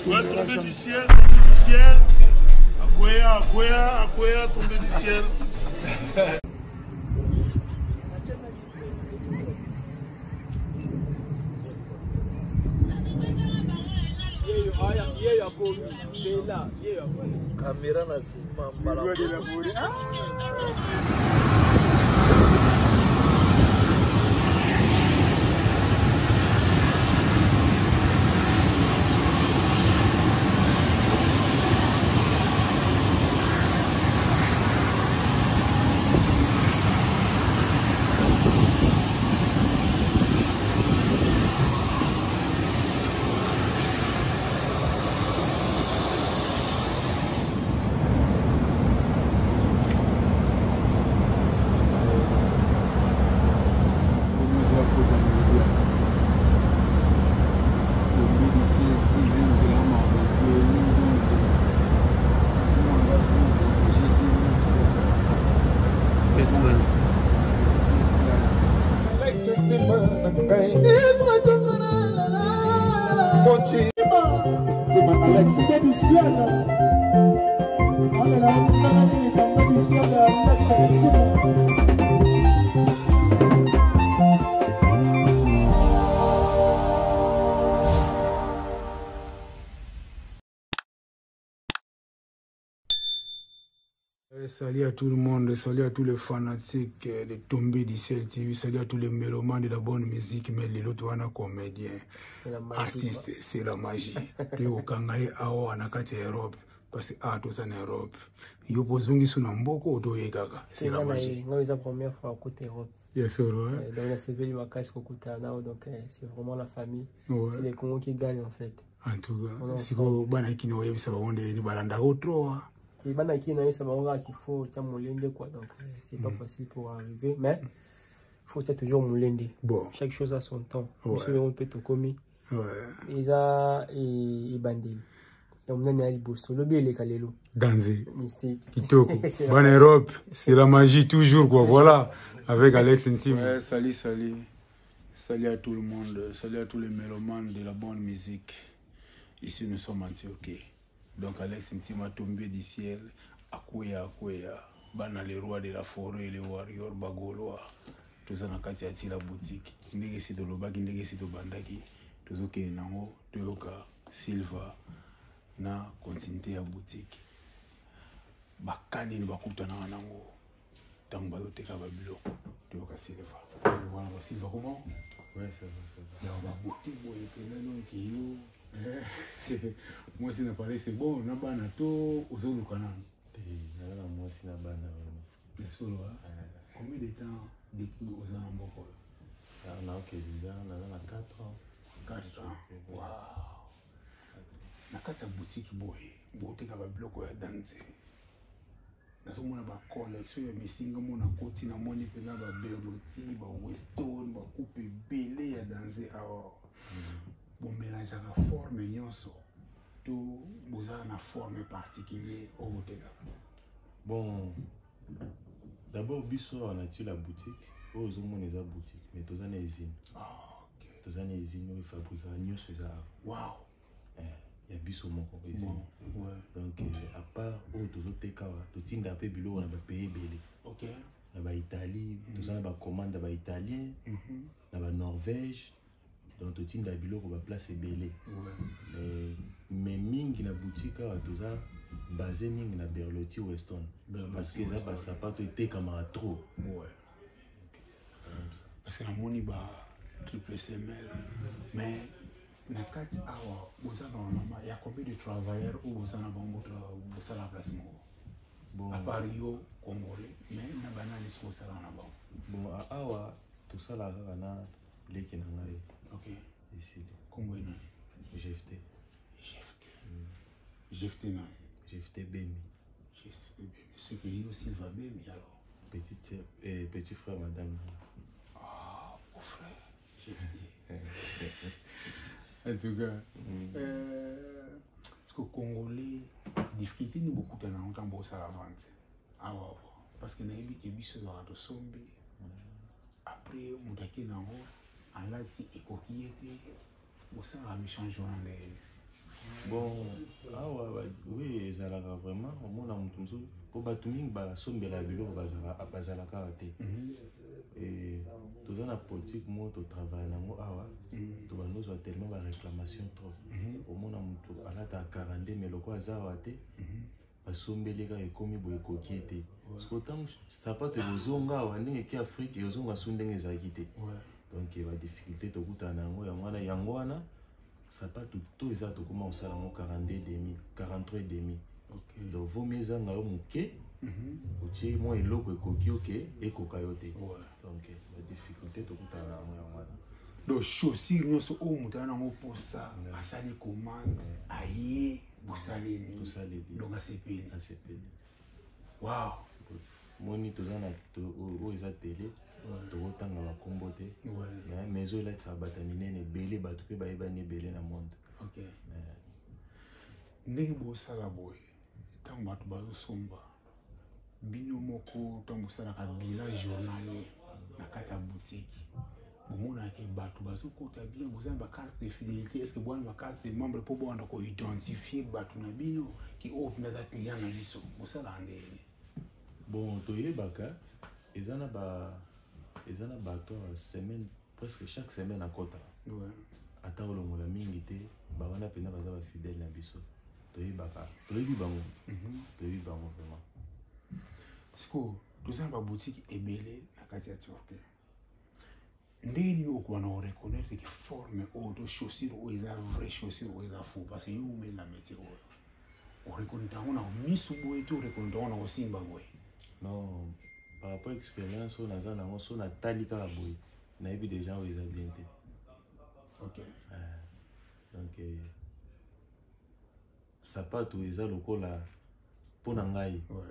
Ouais, tombé du ciel, tombé du ciel. Akwea, akwea, akwea, tombé du ciel. Kamera na nsima mbala. First class. Salut à tout le monde, salut à tous les fanatiques de Tombé du Ciel TV, salut à tous les mélomanes de la bonne musique, mais les autres wana comédien, artiste, c'est la magie. Toyokanga ye awa na kati ya Europe, parce que awa toza na Europe. Yo kozongisi na mboko otoye kaka, c'est la magie. Nga eza première fois akota Europe. Yes, sir, ouais. Donc nasepeli makasi kokutana nao, donc c'est vraiment la famille. Ouais. C'est les Congo qui gagnent en fait. En tout cas, sikoyo bana kini oyebisa bango ndenge balandaka otroa. Bana kini nayebisa bango kaka qu'il faut tia molende quoi, donc c'est pas facile pour arriver, mais faut tia toujours molende. Bon. Chaque chose a son temps. Ouais. Biso yango mpe tokomi. Ouais. Eza ebandeli ya monene ya liboso, lobi eleka lelo. Danze. Mystique. Kitoko. C'est la Bonne magie. Europe, c'est la magie toujours quoi. Voilà, avec Alex Ntima. Ouais, salut, salut. Salut à tout le monde, salut à tous les mélomanes de la bonne musique. Ici nous sommes en Turquie. Donc Alex Ntima tombé du ciel, Akwea Akwea, bana le roi de la forêt, le warrior bagolois. Toza na kati ya tila boutique. Ndenge si tolobaki, ndenge si tobandaki, tozokende nango, toyoka Silva na continuité ya boutique. Bakani bakutanaka nango ntango bazoteka babiloko, toyoka Silva. Voilà, ba Silva comment? Ouais, ça va, ça va. Ya babote boye mpenza, donc yo mwasi na palais, c'est bon, na bana to ozoluka nano? Te, naza na mwasi na bana vraiment. Ya solo, combien de temps depuis oza na mboka oyo? Ah, naoke visa, naza na 4 ans. 4 ans. Wow. Na kati ya boutique boye boteka babiloko ya danse, nazomona bacollection ya misinga mona koti, namoni mpena baberloti, baweston, bakupe ebele ya danse awa. Bomélangeaka forme nyonso to bozala na forme particulier oyo botekaka? Bon, d'abord biso awa na ti la boutique oyo ozomona eza boutique, mais toza na usine. Ah, ok. Toza na usine oyo efabrikaka nyonso eza awa. Wow. Ya biso moko usine. Bon, ouais. Donc à part oyo tozoteka awa, totindaka mpe biloko na bapays ebele. Ok. Na baitalie, toza na bacommande ya baitalien, na banorvège, donc totindaka biloko baplace ebele. Ouais. Mais mingi na boutique awa toza basé mingi na Berlotti Weston. Berlotti parce que eza Weston. basapato etekamaka trop. Ouais. Comme ça. Parce que namoni ba triple semelle, mais na kati awa boza normalement ya combien de travailleurs oyo boza na bango bosala place moko? Bon. À part yo congolais, mais na banani soki osala na bango? Bon, awa tosalaka kaka na leki na ngai. Ok. Esili. Kombo ye nani? GFT. GFT. GFT nani? GFT Bemi. GFT Bemi. C'est que yo Silva Bemi alors. Petit sœur, petit frère madame. Ah, beau frère. GFT. En tout cas, parce que Congolais, difficulté ni beaucoup de gens ont bosala vente. Ah ouais, parce que nayebi ke biso ezalaka tosombi, après moto ake nango alati ekoki ye te, bosalaka michange wana ndenge? Bon, awa oui, ezalaka vraiment, omona moto mosusu, mpo bato mingi basombela biloko bazalaka awa te. Toza na politique moko totravaille nango awa, tobanda ozwa tellement baréclamation trop. Omona moto alataka 42, mais loko aza awa te, basombeli kaka, ekomi boye, ekoki ye te. Parce que ntango sapato ekozonga awa, ndenge eke Afrique, ezonga so ndenge ezalaki te. Donc badifficulté tokutana na yango, yango wana, yango wana sapato to eza, tokóma kosala yango 42 demi, 43 demi. Donc vomi ezanga yo moke, otie mwa eloko ekoki, oke ekoka yo te. Donc badifficulté tokutana na yango, yango wana. Donc chaussure nyonso oyo moto aza nango mposa, asali commande, aye, bosaleli. Tosaleli. Donc asepeli. Asepeli. Wow. Moni toza na oyo eza tele, tokotanga bakombo te, mais maison elatisaka bato ya minene ebele, bato mpe bayebani ebele na monde. Ndenge bosala boye, ntango bato bazosomba, bino moko ntango bosalaka bilan journalier na kati ya boutique, bomonaka bato bazokota bien? Boza na bacarte de fidélité? Est ce que boza na bacarte de membre mpo bowanda koidentifie bato na bino ki oyo mpenza aza client na biso? Bosalaka ndenge? Bon, toyebaka, eza na ba eza na bato ya semaine, presque chaque semaine akota, ata olongola mingi te, bawana mpenza baza bafidèle na biso. Toyebaka, toyebi bango, toyebi bango vraiment. Sikoyo toza na baboutique ebele na kati ya Turquie. Ndenge nini okobana koreconnaître ke forme oyo to chaussure oyo eza vrai chaussure, oyo eza faux? Parce que yo umeli na métier oyo, oreconnaître yango na misu boye to oreconnaître yango na kosimba boye? Non, par rapport expérience oyo naza nango, so natali kaka boye, nayebi déjà oyo eza bien te. Donc sapato eza lokola mpo na ngai, bon,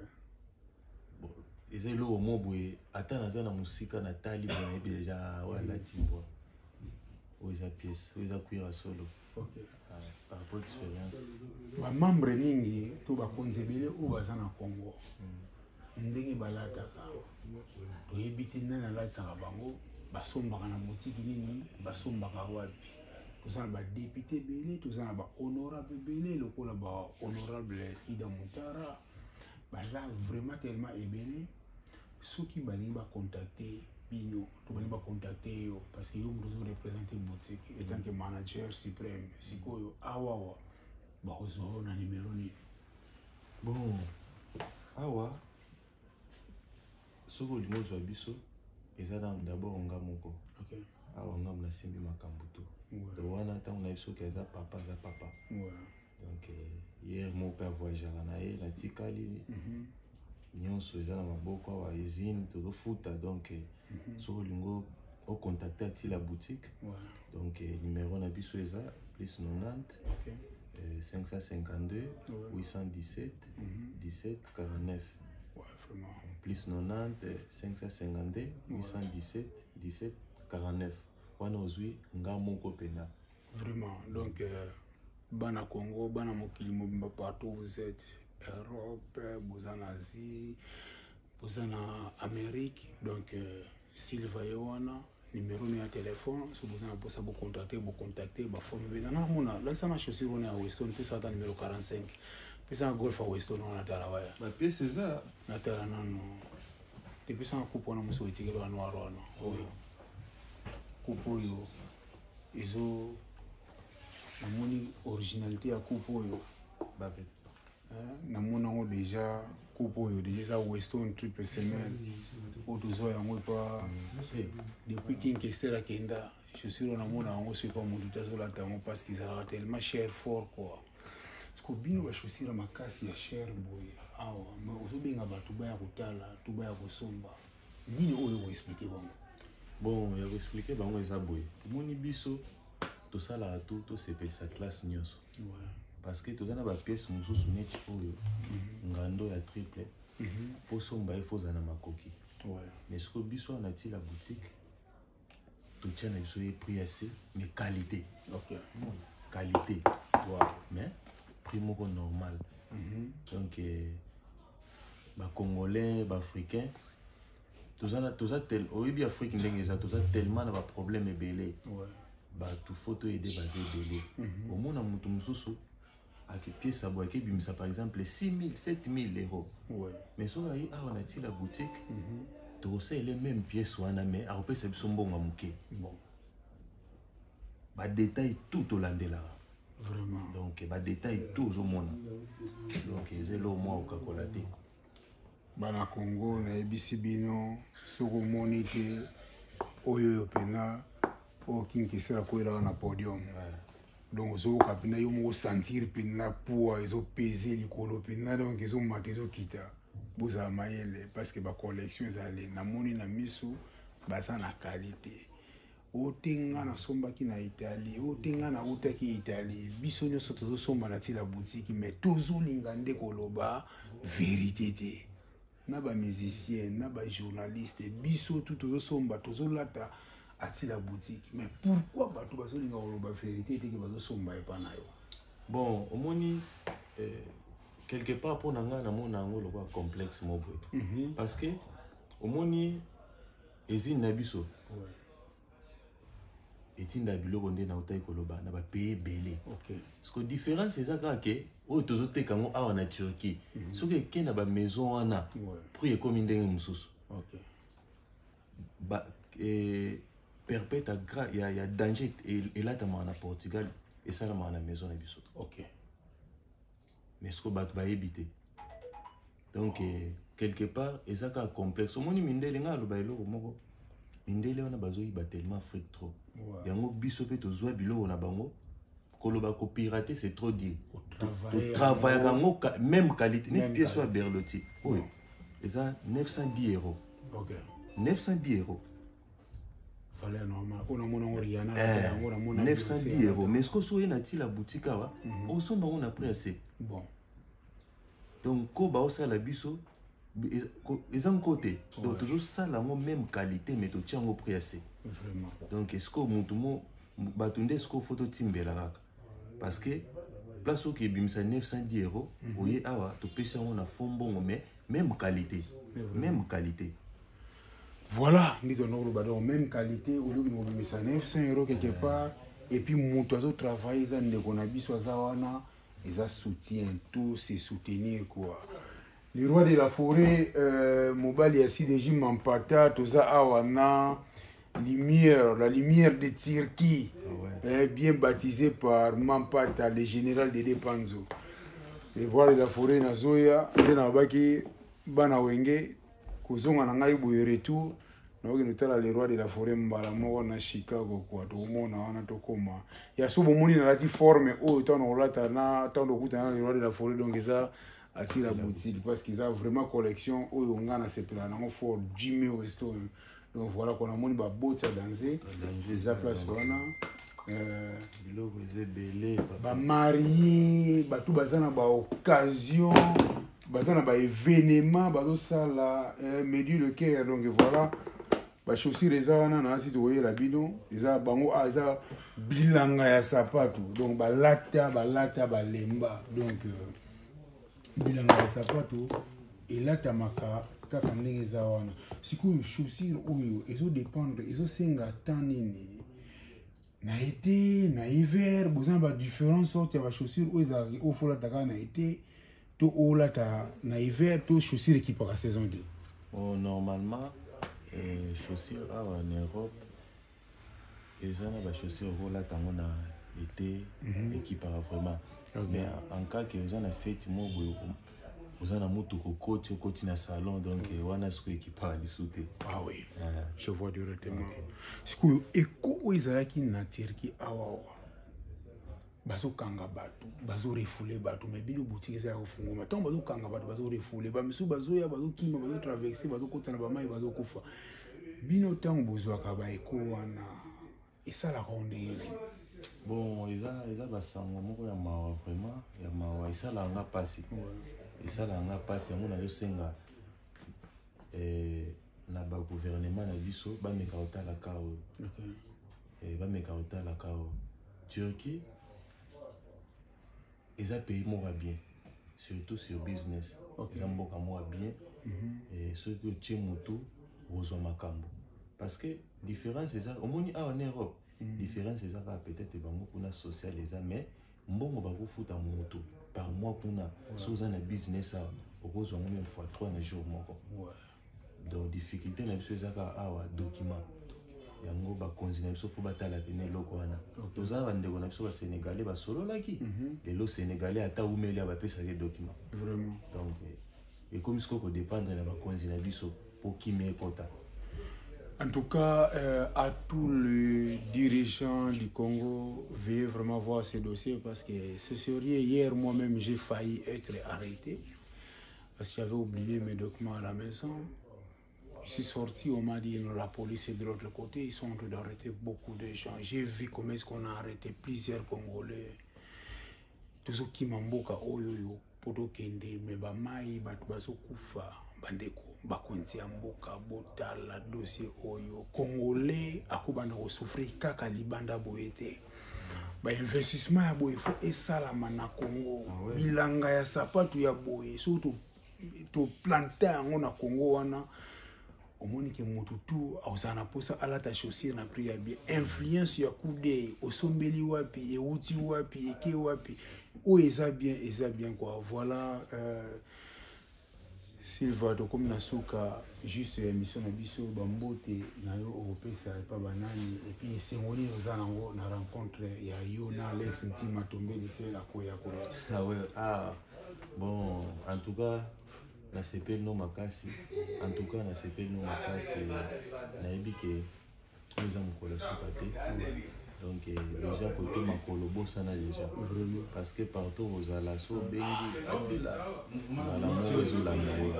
eza eloko mo boye, ata naza na mosika, natali boye, nayebi déjà oyo alati mbwa, oyo eza pièce, oyo eza cuir ya solo. Par rapport expérience. Bamembre mingi to bakonzi ebele oyo baza na Congo, ndenge balataka toyebi te nani alatisaka bango, basombaka na boutique nini, basombaka wapi. Toza na badéputé ebele, toza na bahonorable ebele lokola bahonorable Ida Mutara, baza vraiment tellement ebele. Soki balingi bacontacte bino to balingi bacontacte yo, parce que yo moto ozoreprésente boutique étant que manager suprême, sikoyo awawa bakozwa yo na numero nini? Bon, awa soki olingi ozwa biso, eza na d'abord nga moko. Awa ngambo nasimbi makambo to. Donc wana ntango nayebi soki aza papa, aza papa. Donc hier moko mpe avoyageaka na ye, natikali, nyonso eza na maboko awa, usine tozofuta. Donc soki olingi ocontacte Atila Boutique, donc numéro na biso eza plus 90 552 817 17 49. Ouais, vraiment. Plus 90 552 817 17 49, wana ozwi nga moko mpena. Vraiment. Donc bana Congo, bana mokili mobimba, partout vous êtes, Europe, boza na Asie, boza na Amérique, donc Silva ye wana, numéro no ya telefone. So boza na mposa bocontacte, bocontacte. Baforme mpe nanga namona, lakisa na chaussure wana ya Weston, pesa ata numéro 45, pesa na Golf ya Weston wana, tala waya. Bapièce eza. Natala nano, epesa na coupe wana mosusu etikeli wa noir wana, oyo coupe oyo ezo, namoni originalité ya coupe oyo. Bavet. Namoni yango déjà, coupe oyo déjà eza Weston triple semelle oyo tozwa yango epa depuis King Kester akenda. Chaussure oyo namona yango so epa motu te azolata yango, parce que ezalaka tellement cher, fort quoi. Parce que bino bachaussure ya makasi ya cher boye awa, mais ozobenga bato baya kotala to baya kosomba, nini oyo koexplike bango? Bon, ya koexplike bango eza boye: omoni, biso tosalaka tu tosepelisa classe nyonso, parce que toza na bapièce mosusu neti oyo ngando ya triple, mpo somba ye fo ozala na makoki. Mais sikoyo biso wana Atila Boutique, totia na biso ye prix ya se, mais qualité. Qualité, mais prix moko normal. Donc bacongolais, baafricain, toza tel, oyebi Afrique ndenge eza, toza tellement na baproblème ebele. Bato fo toyede, baza ebele. Omona moto mosusu Ake pièce ya boye, akebimisa par exemple 6000, 7000 euros. Mais soki aye awa na Tila Boutique, tokosalela même pièce wana, mais akopesa biso mbongo ya moke. Badétail tout tolandelaka. Donc badétail tout ozomona, donc eza eloko mwa okakola te. Bana Congo, nayebisi bino, soki omoni te oyo oyo mpena oyo Kinkesela koyelaka na podium, donc ozoyoka mpena yo moko, sentir mpena poids ezopese likolo mpena, donc ezomata, ezokita. Bozala mayele parce que bacollection ezali, namoni na miso, baza na qualité. Oyo te nga nasombaki na Italie, oyo te nga nautaki Italie. Biso nyonso tozosomba na Tila Boutique, mais tozolinga nde koloba vérité te. Na bamusicien, na bajournaliste, biso tu tozosomba, tozolata Atila Boutique, mais pourquoi bato bazolinga koloba vérité te ke bazosomba epa na yo? Bon, omoni, quelque part mpo na ngai namona yango lokola complexe mo boye, parce que omoni usine na biso etinda biloko nde nautaki koloba na bapays ebele. Parce que différence eza kaka ke oyo tozoteka yango awa na Turquie, soki eke na bamaison wana, prix ekomi ndenge mosusu. Ba, perpète ya danger elatamaka na Portugal, esalamaka na maison na biso. Mais sikoyo bato bayebi te. Donc quelque part eza kaka complexe. Omoni mindele, ngai aloba eloko moko, mindele wana bazoyiba tellement Afrique trop. Yango biso mpe tozwa biloko na bango. Koloba kopirate, c'est trop dire. Totravaillaka yango même qualité, neti pièce oyo ya Berlotti oyo eza 910 euros. 910 euros. Valeur normale oyo namona yango Rihanna yango, namona. 910 euros, mais soki oyo na Tila Boutique awa, osomba yango na prix ya se. Donc ko baosala biso eza nko te. Donc tozosala yango même qualité, mais totia yango prix ya se. Donc est-ce que motu mo bato nde est-ce que faut totimbela kaka? Parce que place oyo ebimisa 910 euros, oye awa, topesi yango na fond mbongo, mais même qualité, même qualité. Voilà nde tona koloba. Donc même qualité, olobi kobimisa 900 euros quelque part, et puis moto azotravaille eza ndeko na biso aza wana, eza soutien, tout se soutenir quoi. Le roi de la forêt, mobali ya CDJ Mampata, toza awa na lumière, la lumière de Turquie. Bien baptisé par Mampata, le général de Depanzo, le roi de la forêt. Nazoya nde nalobaki bana Wenge, kozonga na ngai boye, retour nakokende kotala le roi de la forêt mbala moko na Chicago kwa tokomona wana tokóma ya so. Bomoni nalati forme oyo ntango nakolata na ntango tokutana na le roi de la forêt. Donc eza Atila Boutique parce que eza vraiment collection oyo nga nasepela nango fort, Jimmy Westo. Donc voilà, ko namoni baboti ya danse eza place wana. Biloko eza ebele. Bamarie, bato baza na baoccasion, baza na baévénement, bazosala Medi le Caire. Donc voilà, bachaussure eza wana na asi tokoyela bino. Eza bango eza bilanga ya sapato, donc balata balata balemba. Donc bilanga ya sapato elatamaka kaka ndenge eza wana. Sikoyo chaussure oyo ezodépendre, ezosenga temps nini, na été, na hiver? Boza na badifférent sorte ya bachaussure oyo ezalaka, oyo faut olata kaka na été to olata na hiver, to chaussure ekipaka saison te? Bon, normalement chaussure awa na Europe eza na bachaussure okolata yango na été, ekipaka vraiment. Mais en cas ke oza na fête mo boye, oza na motuka, okoti, okoti na salon, donc wana sikoyo ekipaka lisu te. Ah oui, je vois directement. Sikoyo eko oyo ezalaki na Turquie awa awa, bazokanga bato, bazorefouler bato, mais bino boutique eza ya kofungwama. Ntango bazokanga bato, bazorefouler bamisusu, bazoya, bazokima, bazotraverse, bazokota na bamai, bazokufa. Bino ntango bozwaka baeko wana, esalaka o ndenge nini? Bon, eza basango moko ya mawa, vraiment ya mawa. Esalaka nga mpasi, esalaka nga mpasi. Yango nazosenga na bagouvernement na biso bameka kotalaka oyo, bameka kotalaka oyo. Turquie eza pays moko ya bien, surtout sur business. Eza mboka moko ya bien. Soki otie motu, okozwa makambo, parce que différence eza, omoni awa na Europe, différence eza kaka peut-être bango kuna social eza, mais mbongo bakofuta motu. Par mois kuna, soki oza na business awa, okozwa yango même fois 3 na jour moko. Donc difficulté na biso eza kaka awa, document. Yango bakonzi na biso fo batala pene eloko wana. Toza na bandeko na biso basénégalais, basololaki lelo. Sénégalais ata umeli, bapesaki document. Donc ekomi sikoyo kodépendre na bakonzi na biso mpo kimia ekota. En tout cas, à tous les dirigeants du Congo, veuillez vraiment voir ce dossier parce que c'est sérieux. Hier, moi-même, j'ai failli être arrêté parce que j'avais oublié mes documents à la maison. Je suis sorti, on m'a dit non, la police est de l'autre côté, ils sont en train d'arrêter beaucoup de gens. J'ai vu comment est-ce qu'on a arrêté plusieurs Congolais. Tozokima mboka oyo oyo po tokende, me bamai bato bazokufa. Bandeko, bakonzi ya mboka, botala dossier oyo. Congolais akobanda kosouffrir kaka libanda boye te. Bainvestissement ya boye fo esalama na Congo. Bilanga ya sapatu ya boye, soki toplante yango na Congo wana, omoni ke motu tu akozala na mposa alata chaussure na prix ya bien. Influence ya kude osombeli wapi, euti wapi, eke wapi, oyo eza bien, eza bien quoi. Voilà, Silva, tokomi na suka juste ya émission na biso. Bambote na yo okopesa epa banani, et puis esengo nini oza nango na rencontre ya yo na Alex Ntima Tombeli se akoya koya? Ah ouais, ah, bon, en tout cas nasepeli no makasi, en tout cas nasepeli no makasi. Nayebi ke oyo eza mokolo ya suka te. Donc déjà kote makolo bosana déjà, parce que partout ozala, so obengi atila mbala moko ezolanda yo.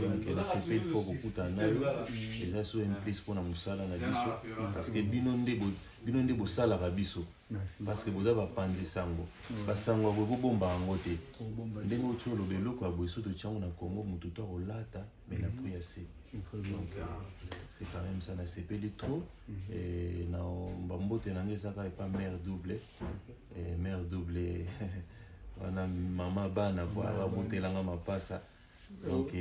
Donc nasepeli fo kokutana na yo, eza so un plus mpona mosala na biso, parce que bino nde bosalaka biso, parce que boza bapanzi sango. Basango ya boye bobomba yango te. Ndenge oti oloba, eloko ya boye so totia yango na Congo, motu to akolata, mais na prix ya se. Donc c'est quand même ça, nasepeli trop. Na bambote na ngai ezaka epa mare double, mare double wana, mama bana po ababotelanga mapasa. Donc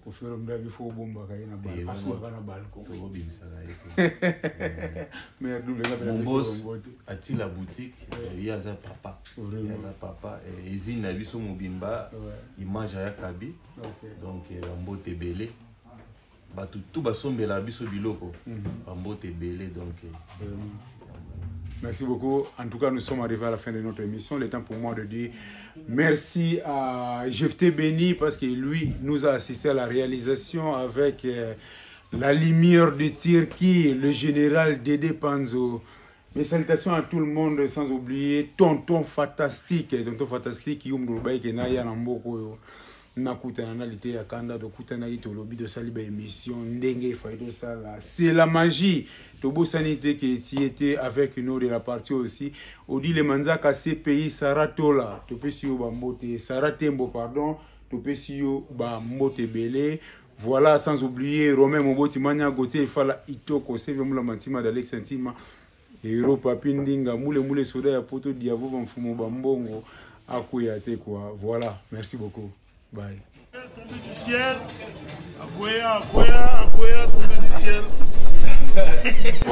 Kofero mdabi fo obombaka ye na aswaka na balcon. Tokobimisaka ye te. Mare double. Mon boss atila boutique, ye aza papa, ye aza papa ezini na biso mobimba, image ayakabi. Donc bambote ebele, bato tu basombelaka biso biloko, bambote ebele donc. Merci beaucoup. En tout cas, nous sommes arrivés à la fin de notre émission. Le temps pour moi de dire merci à Jefté Béni parce que lui nous a assisté à la réalisation avec la lumière de Turquie, le général Dédé Panzo. Mes salutations à tout le monde, sans oublier Tonton Fantastique. Tonton Fantastique, Yum Naya Namboko. Nakutana na lite ya kanda, tokutanaki, tolobi, tosali baémission ndenge efai tosala, c'est la magie. Tobosani te ke eti ete avec nous de la partie aussi Odile Manzaka, CPI Saratola, topesi yo bambote, Sara Tembo, pardon, topesi yo bambote ebele. Voilà, sans oublier Romain Moboti Mania, Gauthier Efala Itoko, Seve Mula Mantima d'Alex Ntima, Hero Papi Ndinga, Mule Mule Soda ya Poto Diavo, Mfumu Bambongo, Akuya te quoi. Voilà, merci beaucoup. Bye. Tombé du ciel, Akwea, Akwea, Akwea, tombé du ciel.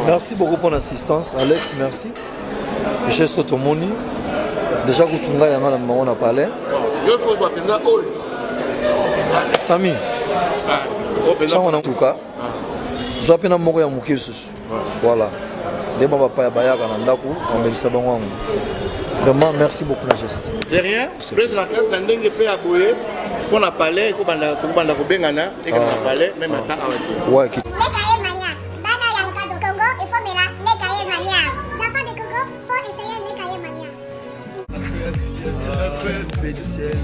Merci beaucoup pour l'assistance, Alex, merci. Geste tomoni. Déjà kutunga yanga na bango na palais. Yo faut zwa mpenza oyo. Sami. Sango na tuka. Zwa mpe na moko ya moke lisusu. Voilà. Nde ba bapaya bayaka na ndako, bamelisa bango yango. Vraiment, merci beaucoup na geste. De rien, Blaise la classe na ndenge mpe ya boye mpo na palais ekobanda tokobanda kobengana ekende na palais même ata awa te. Ouais, Lekaye Mania, bana ya Nkado Congo efomela Lekaye Mania. Enfants de Congo, faut essayer Lekaye Mania. Tombé du ciel.